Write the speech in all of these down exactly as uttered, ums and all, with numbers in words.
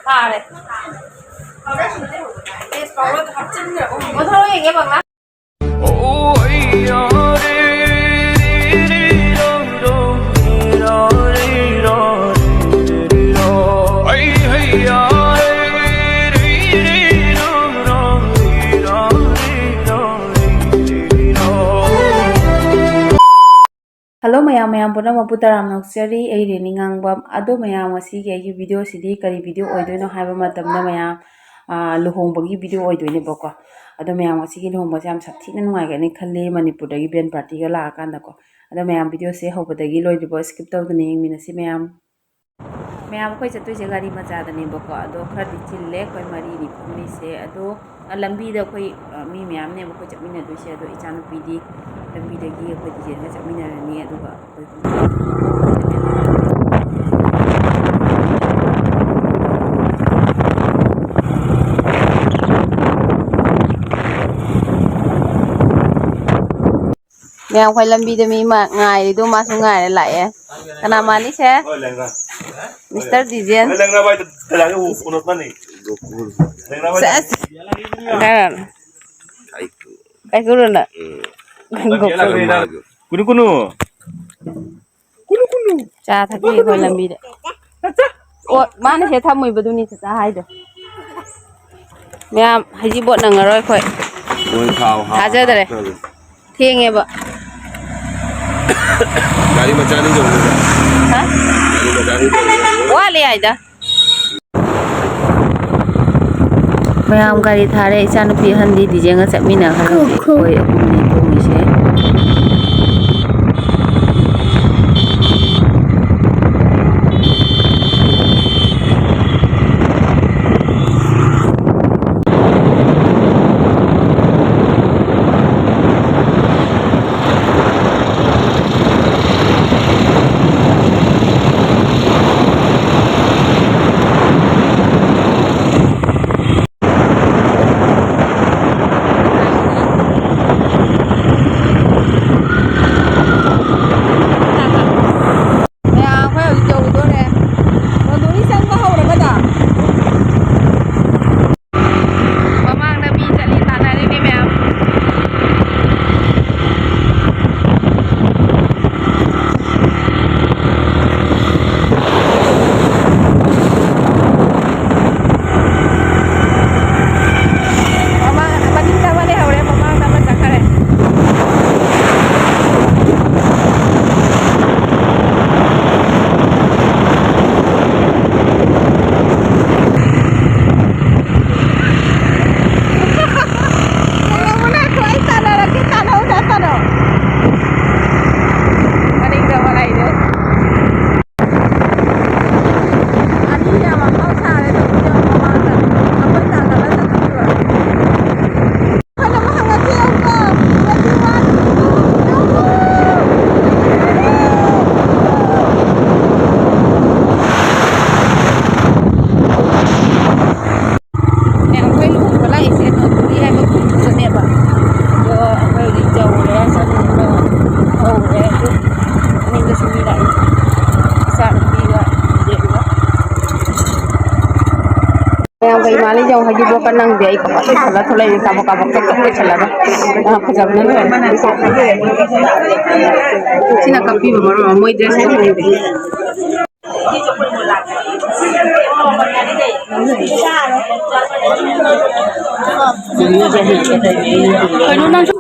ꯇꯥꯔꯦ꯫ Face powder ꯍꯥꯞꯆꯤꯟꯈ꯭ꯔꯕ ꯈꯪꯗꯦ꯫ ꯃꯨꯊꯠꯂꯣ ꯌꯦꯡꯒꯦ ꯄꯥꯛꯂꯥ꯫ Hello ꯃꯌꯥꯝ, ꯃꯌꯥꯝ ꯄꯨꯝꯅꯃꯛꯄꯨ ꯇꯔꯥꯝꯅ ꯑꯣꯛꯆꯔꯤ꯫ ꯑꯩ ꯔꯦꯅꯤ ꯉꯥꯡꯕꯝ꯫ ꯑꯗꯣ ꯃꯌꯥꯝ, ꯉꯁꯤꯒꯤ ꯑꯩꯒꯤ video ꯁꯤꯗꯤ ꯀꯔꯤ video ꯑꯣꯏꯗꯣꯏꯅꯣ ꯍꯥꯏꯕ ꯃꯇꯝꯗ ꯃꯌꯥꯝ, ꯑꯥ, ꯂꯨꯍꯣꯡꯕꯒꯤ video ꯑꯣꯏꯗꯣꯏꯅꯦꯕꯀꯣ꯫ ꯑꯗꯣ ꯃꯌꯥꯝ, ꯉꯁꯤꯒꯤ ꯂꯨꯍꯣꯡꯕꯁꯦ ꯌꯥꯝ ꯁꯥꯊꯤꯅ ꯅꯨꯡꯉꯥꯏꯒꯅꯤ ꯈꯜꯂꯤ, ꯃꯅꯤꯄꯨꯔꯗꯒꯤ band party ꯒ ꯂꯥꯛꯑꯀꯥꯟꯗꯀꯣ꯫ ꯑꯗꯣ ꯃꯌꯥꯝ, video ꯁꯦ ꯍꯧꯕꯗꯒꯤ ꯂꯣꯏꯗ꯭ꯔꯤꯕꯧ skip ꯇꯧꯗꯅ ꯌꯦꯡꯃꯤꯟꯅꯁꯤ ꯃꯌꯥꯝ꯫ ꯃꯌꯥꯝ, ꯑꯩꯈꯣꯏ ꯆꯠꯇꯣꯏꯁꯦ ꯒꯥꯔꯤ ꯃꯆꯥꯗꯅꯦꯕꯀꯣ꯫ ꯑꯗꯣ ꯈꯔꯗꯤ ꯆꯤꯜꯂꯦ ꯑꯩꯈꯣꯏ ꯃꯔꯤꯅꯤ ꯐꯝꯃꯤꯁꯦ꯫ ꯑꯗꯣ, ꯑ, ꯂꯝꯕꯤꯗ ꯑꯩꯈꯣꯏ, ꯑ, ꯃꯤ ꯃꯌꯥꯝꯅꯦꯕ ꯑꯩꯈꯣꯏ ꯆꯠꯃꯤꯟꯅꯗꯣꯏꯁꯦ꯫ ꯑꯗꯣ ꯏꯆꯥꯅꯨꯄꯤꯗꯤ ꯂꯝꯕꯤꯗꯒꯤ ꯑꯩꯈꯣꯏ ꯗꯤꯖꯦꯟꯒ ꯆꯠꯃꯤꯟꯅꯔꯅꯤ꯫ ꯑꯗꯨꯒ ꯑꯩꯈꯣꯏ ꯃꯌꯥꯝ, ꯑꯩꯈꯣꯏ ꯂꯝꯕꯤꯗ ꯃꯤ ꯑꯃ ꯉꯥꯏꯔꯤꯗꯣ, ꯃꯥꯁꯨ ꯉꯥꯏꯔꯦ ꯂꯥꯛꯑꯦ꯫ ꯀꯅꯥ ꯃꯥꯜꯂꯤꯁꯦ? ꯃꯤꯁꯇꯔ ꯗꯤꯖꯦꯟ꯫ ꯁꯦꯁ! ꯀꯅꯥꯅꯣ? ꯀꯥꯏꯀꯨꯔꯣꯅ? ꯀꯨꯅꯨ ꯀꯨꯅꯨ꯫ ꯆꯥ ꯊꯛꯄꯤ ꯑꯩꯈꯣꯏ ꯂꯝꯕꯤꯗ꯫ ꯑꯣ, ꯃꯥꯅ ꯁꯤꯗ ꯊꯝꯃꯨꯏꯕꯗꯨꯅꯤ ꯆꯆꯥ ꯍꯥꯏꯗꯣ꯫ ꯃꯌꯥꯝ, ꯍꯩꯖꯤꯡꯄꯣꯠ ꯅꯪꯉꯔꯣꯏ ꯑꯩꯈꯣꯏ꯫ ꯃꯣꯏ ꯊꯥꯎ ꯍꯥꯞ-, ꯊꯥꯖꯗ꯭ꯔꯦ꯫ ꯍꯥꯞꯇ꯭ꯔꯕꯅꯤ꯫ ꯊꯦꯡꯉꯦꯕ꯫ ꯒꯥꯔꯤ ꯃꯆꯥ ꯑꯅꯤ ꯇꯣꯡꯗꯣꯏꯕ? ꯍꯥ? ꯒꯥꯔꯤ ꯃꯆꯥ ꯑꯅꯤ ꯇꯣꯡꯗꯣꯏꯕ? ꯋꯥꯠꯂꯤ ꯍꯥꯏꯗ꯫ ꯃꯌꯥꯝ ꯒꯥꯔꯤ ꯊꯥꯔꯦ, ꯏꯆꯥꯅꯨꯄꯤ ꯑꯍꯟꯗꯤ ꯗꯤꯖꯦꯟꯒ ꯆꯠꯃꯤꯟꯅꯈ꯭ꯔꯦ ꯍꯧꯖꯤꯛ꯫ ꯑꯩꯈꯣꯏ ꯑꯍꯨꯝꯅꯤ ꯇꯣꯡꯉꯤꯁꯦ꯫ ꯃꯌꯥꯝꯒ ꯏꯃꯥꯅ ꯌꯧ ꯍꯥꯏꯗꯤ ꯕꯣꯛꯀ ꯅꯪꯗꯦ꯫ ꯑꯩ ꯀꯃꯥꯏꯅ ꯂꯣꯏꯁꯜꯂ ꯊꯣꯛꯂꯛꯏꯅꯤ, ꯀꯥꯕꯛ ꯀꯥꯕꯛ ꯆꯠ ꯆꯠ ꯂꯣꯏꯁꯜꯂꯒ꯫ ꯌꯥꯝ ꯐꯖꯕꯅ ꯂꯣꯏꯔꯦ꯫ ꯁꯤꯅ ꯀꯛꯄꯤꯕ ꯃꯔꯣꯟ ꯑꯃ, ꯃꯣꯏ ꯗ꯭ꯔꯦꯁ ꯀꯛꯄꯤꯕ꯫ ꯀꯩꯅꯣ ꯅꯪꯁꯨ꯫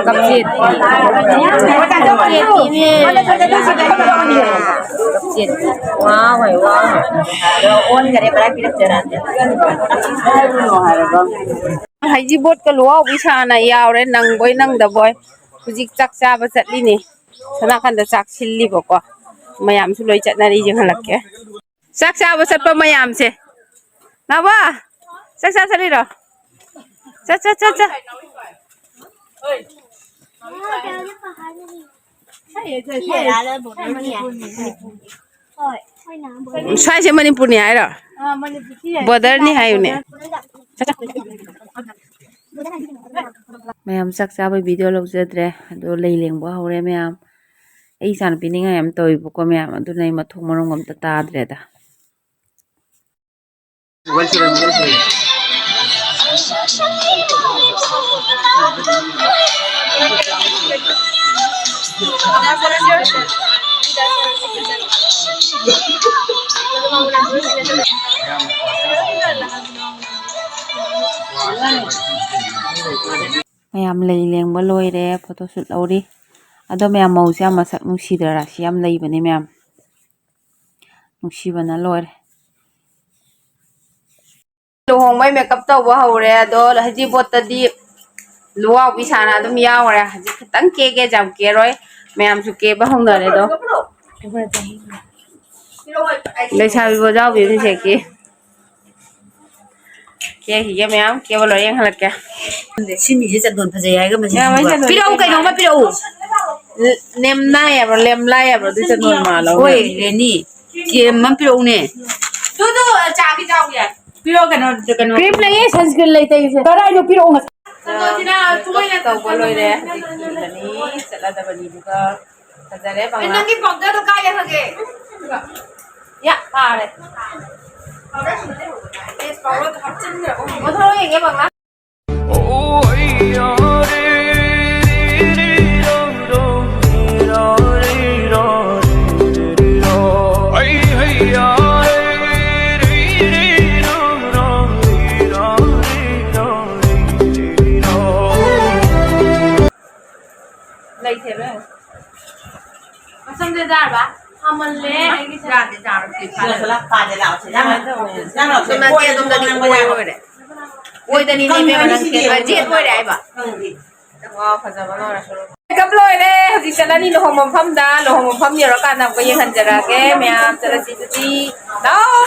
ꯀꯞꯆꯦꯠ꯫ ꯀꯞꯆꯦꯠ꯫ ꯋꯥꯎ ꯍꯥꯏ, ꯋꯥꯎ ꯍꯥꯏ꯫ ꯑꯣꯟꯈꯔꯦ, ꯄꯨꯔꯥ ꯄꯤꯔꯛꯇꯦ꯫ ꯍꯩꯖꯤꯕꯣꯠꯀ ꯂꯨꯋꯥꯎꯕꯤ ꯁꯥꯅ ꯌꯥꯎꯔꯦ, ꯅꯪꯕꯣꯏ ꯅꯪꯗꯕꯣꯏ꯫ ꯍꯧꯖꯤꯛ ꯆꯥꯛ ꯆꯥꯕ ꯆꯠꯂꯤꯅꯤ꯫ ꯁꯣꯝ ꯅꯥꯀꯟꯗ ꯆꯥꯛ ꯁꯤꯜꯂꯤꯕꯀꯣ꯫ ꯃꯌꯥꯝꯁꯨ ꯂꯣꯏ ꯆꯠꯅꯔꯤ, ꯌꯦꯡꯍꯜꯂꯛꯀꯦ꯫ ꯆꯥꯛ ꯆꯥꯕ ꯆꯠꯄ ꯃꯌꯥꯝꯁꯦ꯫ ꯅꯥꯕ, ꯆꯥꯛ ꯆꯥ ꯆꯠꯂꯤꯔꯣ? ꯆꯠ, ꯆꯠ, ꯆꯠ, ꯆꯠ꯫ ꯁ꯭ꯋꯥꯏꯁꯦ ꯃꯅꯤꯄꯨꯔꯅꯤ ꯍꯥꯏꯔꯣ? ꯕꯣꯔꯗꯔꯅꯤ ꯍꯥꯏꯌꯨꯅꯦ꯫ ꯃꯌꯥꯝ ꯆꯥꯛ ꯆꯥꯕꯩ ꯚꯤꯗꯤꯑꯣ ꯂꯧꯖꯗ꯭ꯔꯦ꯫ ꯑꯗꯣ ꯂꯩ ꯂꯦꯡꯕ ꯍꯧꯔꯦ ꯃꯌꯥꯝ꯫ ꯑꯩ ꯏꯆꯥꯅꯨꯄꯤꯅ ꯅꯤꯡꯉꯥꯏ ꯌꯥꯝ ꯇꯧꯋꯦꯕꯀꯣ ꯃꯌꯥꯝ, ꯑꯗꯨꯅ ꯑꯩ ꯃꯊꯣꯡ ꯃꯔꯣꯡ ꯑꯝꯇ ꯇꯥꯗ꯭ꯔꯦꯗ꯫ ꯃꯌꯥꯝ ꯂꯩ ꯂꯦꯡꯕ ꯂꯣꯏꯔꯦ, ꯐꯣꯇꯣ ꯁꯨꯠ ꯂꯧꯔꯤ꯫ ꯑꯗꯣ ꯃꯌꯥꯝ, ꯃꯧꯁꯦ ꯌꯥꯝ ꯃꯁꯛ ꯅꯨꯡꯁꯤꯗ꯭ꯔꯥ? ꯔꯥꯁꯤ ꯌꯥꯝ ꯂꯩꯕꯅꯦ ꯃꯌꯥꯝ, ꯅꯨꯡꯁꯤꯕꯅ ꯂꯣꯏꯔꯦ꯫ ꯂꯨꯍꯣꯡꯕꯩ ꯃꯦꯀꯞ ꯇꯧꯕ ꯍꯧꯔꯦ꯫ ꯑꯗꯣ ꯍꯩꯖꯤꯡꯄꯣꯠꯇꯗꯤ ꯂꯨꯋꯥꯎꯕꯤ ꯁꯥꯅ ꯑꯗꯨꯝ ꯌꯥꯎꯔꯦ꯫ ꯍꯧꯖꯤꯛ ꯈꯤꯇꯪ ꯀꯦꯒꯦ, ꯌꯥꯝ ꯀꯦꯔꯣꯏ꯫ ꯃꯌꯥꯝꯁꯨ ꯀꯦꯕ ꯍꯧꯅꯔꯦ ꯑꯗꯣ꯫ ꯂꯩꯁꯥꯕꯤ ꯕꯣꯖꯥꯎꯕꯤ ꯑꯃ ꯁꯦ ꯀꯦ꯫ ꯀꯦꯈꯤꯒꯦ ꯃꯌꯥꯝ, ꯀꯦꯕ ꯂꯣꯏꯔ ꯌꯦꯡꯍꯜꯂꯛꯀꯦ꯫ ꯁꯤ ꯃꯤꯁꯦ ꯆꯟꯗꯣꯟ ꯐꯖꯩ ꯍꯥꯏꯒ ꯃꯁꯤ ꯌꯥꯝ ꯐꯖꯩ꯫ ꯄꯤꯔꯛꯎ, ꯀꯩꯅꯣꯝꯃ ꯄꯤꯔꯛꯎ꯫ ꯂꯦꯝꯅꯥꯏ ꯍꯥꯏꯕ꯭ꯔꯣ, ꯂꯦꯝꯂꯥꯏ ꯍꯥꯏꯕ꯭ꯔꯣ? ꯑꯗꯨ ꯆꯟꯗꯣꯟ ꯃꯥꯜꯂꯣ꯫ ꯍꯣꯏ, ꯔꯦꯅꯤ꯫ ꯀꯦꯝ ꯑꯃ ꯄꯤꯔꯛꯎꯅꯦ꯫ ꯇꯨ, ꯇꯨ, ꯆꯥꯒꯤ ꯆꯥꯎꯒꯦ꯫ ꯄꯤꯔꯛꯑꯣ, ꯀꯩꯅꯣ, ꯀꯩꯅꯣ꯫ ꯀ꯭ꯔꯤꯝ ꯂꯩꯌꯦ, sunscreen ꯂꯩꯇꯦ ꯑꯩꯁꯦ꯫ ꯀꯗꯥꯏꯅꯣ ꯄꯤꯔꯛꯑꯣ ꯉꯁꯤ꯫ ꯇꯧꯕ ꯂꯣꯏꯔꯦ꯫ ꯍꯧꯖꯤꯛ ꯏꯔꯨꯖꯅꯤ, ꯆꯠꯂꯗꯕꯅꯤ꯫ ꯑꯗꯨꯒ ꯐꯖꯔꯦ, ꯑꯦ, ꯕꯪꯂꯥ꯫ ꯅꯪꯒꯤ powderꯗꯣ ꯀꯥꯏ ꯂꯩꯈ꯭ꯔꯒꯦ? ꯌꯥ, ꯐꯥꯔꯦ꯫ Powder ꯁꯤꯗ ꯂꯩꯍꯧꯕꯅꯦ꯫ Face powder ꯍꯥꯞꯆꯤꯟꯈ꯭ꯔꯕ ꯈꯪꯗꯦ꯫ ꯃꯨꯊꯠꯂꯣ ꯌꯦꯡꯒꯦ, ꯕꯪꯂꯥ꯫ ꯂꯩꯇꯦꯕ꯫ ꯃꯁꯝꯁꯦ ꯖꯥꯔꯕ? ꯐꯥꯃꯜꯂꯦ ꯑꯩꯒꯤ ꯁꯝ꯫ ꯌꯥꯗꯦ, ꯖꯥꯔꯣ, ꯁꯤ ꯐꯥꯗꯦ꯫ ꯁꯤꯗ ꯂꯥꯛ-, ꯐꯥꯗꯦ, ꯂꯥꯛꯑꯣ, ꯁꯤꯗ ꯂꯥꯛꯑꯣ꯫ ꯁꯤꯗ ꯂꯥꯛꯑꯣ, ꯁꯤ ꯃꯥꯗꯤ ꯀꯣꯏ ꯑꯗꯣꯝꯗꯗꯤ ꯉꯥꯡꯕ ꯀꯣꯏ ꯌꯥꯔꯣꯏ꯫ ꯑꯣꯏꯔꯦ꯫ ꯑꯣꯏꯗꯅꯤꯅꯦ ꯀꯩꯅꯣ ꯏꯕꯦꯝꯃ, ꯅꯪ ꯑꯅꯤꯁꯤꯗꯤ ꯀꯦꯕ ꯌꯦꯡꯉꯣ꯫ ꯖꯦꯠ ꯑꯣꯏꯔꯦ ꯍꯥꯏꯕ꯫ ꯈꯪꯗꯦ꯫ ꯋꯥꯎ, ꯐꯖꯕ ꯂꯣꯏꯔꯦ꯫ Makeup ꯂꯣꯏꯔꯦ꯫ ꯍꯧꯖꯤꯛ ꯆꯠꯂꯅꯤ ꯂꯨꯍꯣꯡꯕ ꯃꯐꯝꯗ꯫ ꯂꯨꯍꯣꯡꯕ ꯃꯐꯝ ꯌꯧꯔꯀꯥꯟꯗ ꯑꯃꯨꯛꯀ ꯌꯦꯡꯍꯟꯖꯔꯛꯑꯒꯦ꯫ ꯃꯌꯥꯝ ꯆꯠꯂꯁꯤ ꯑꯗꯨꯗꯤ꯫ ꯂꯥꯎ꯫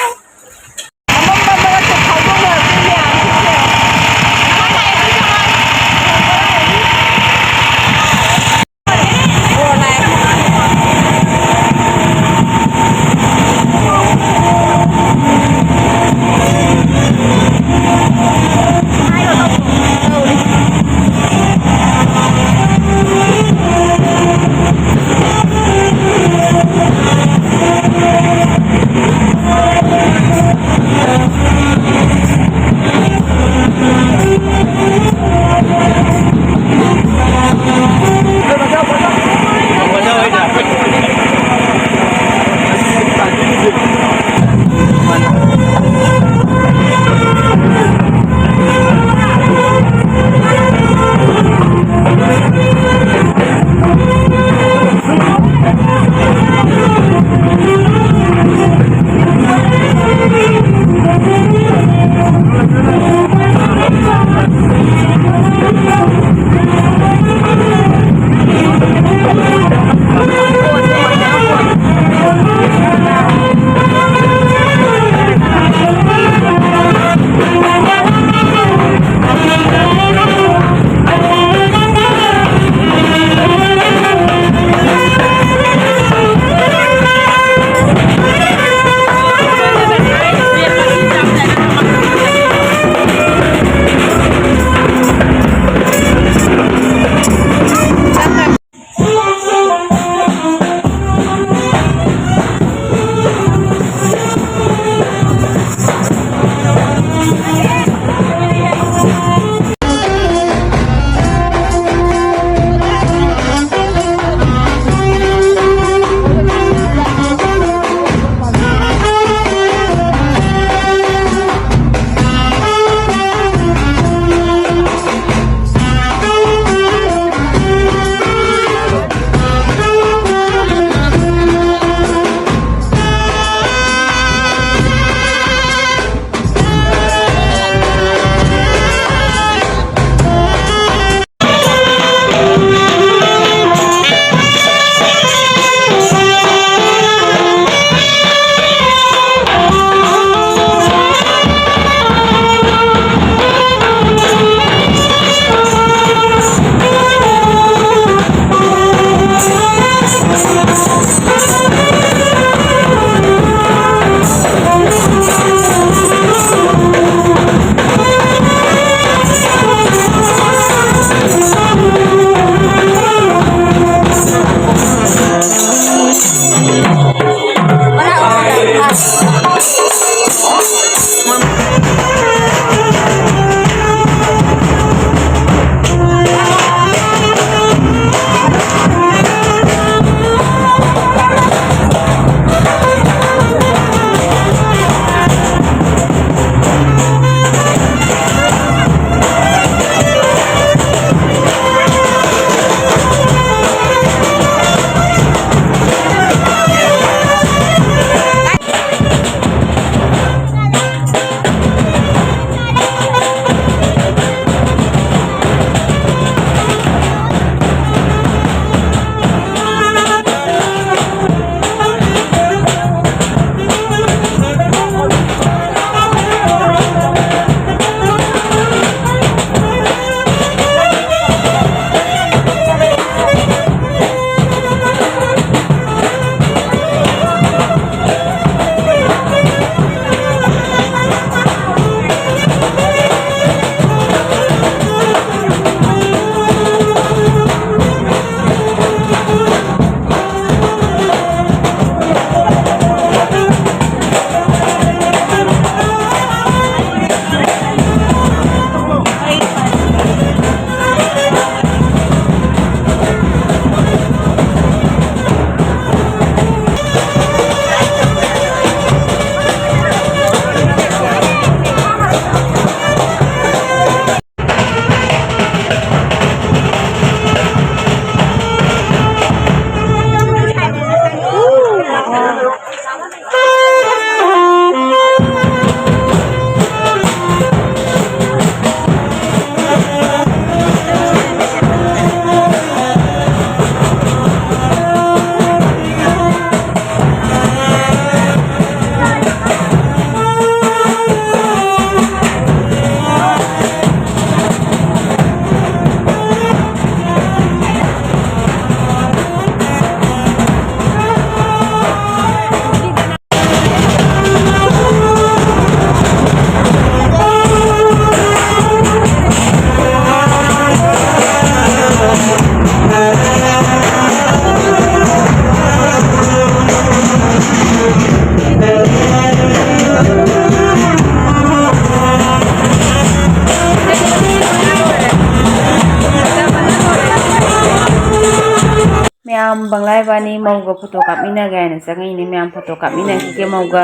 ꯃꯌꯥꯝ ꯕꯪꯂꯥ ꯏꯕꯥꯅꯤ ꯃꯧꯒ ꯐꯣꯇꯣ ꯀꯥꯞꯃꯤꯟꯅꯒꯦ ꯍꯥꯏꯅ ꯆꯪꯉꯛꯏꯅꯦ꯫ ꯃꯌꯥꯝ ꯐꯣꯇꯣ ꯀꯥꯞꯃꯤꯟꯅꯈꯤꯒꯦ ꯃꯧꯒ꯫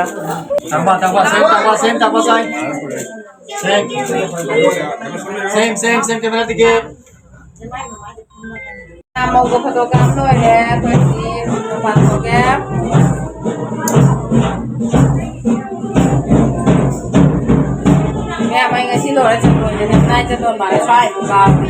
ꯇꯥꯡꯕ, ꯇꯥꯡꯕ, ꯁꯦꯝ, ꯇꯥꯡꯕ, ꯁꯦꯝ, ꯇꯥꯡꯕ, ꯁꯥꯏ꯫ ꯁꯦꯝ꯫ ꯁꯦꯝ, ꯁꯦꯝ, ꯁꯦꯝ, ꯀꯦꯃꯦꯔꯥꯗꯒꯤ꯫ ꯃꯧꯒ ꯐꯣꯇꯣ ꯀꯥꯞ ꯂꯣꯏꯔꯦ꯫ ꯑꯩꯈꯣꯏꯒꯤ ꯃꯄꯥꯟ ꯊꯣꯛꯑꯦ꯫ ꯃꯌꯥꯝ, ꯑꯩ ꯉꯁꯤ ꯂꯣꯏꯔꯦ ꯆꯟꯗꯣꯟꯁꯦ꯫ ꯅꯥꯏ ꯆꯟꯗꯣꯟ ꯃꯥꯜꯂꯦ ꯁ꯭ꯋꯥꯏ ꯀꯥꯞꯄꯤ꯫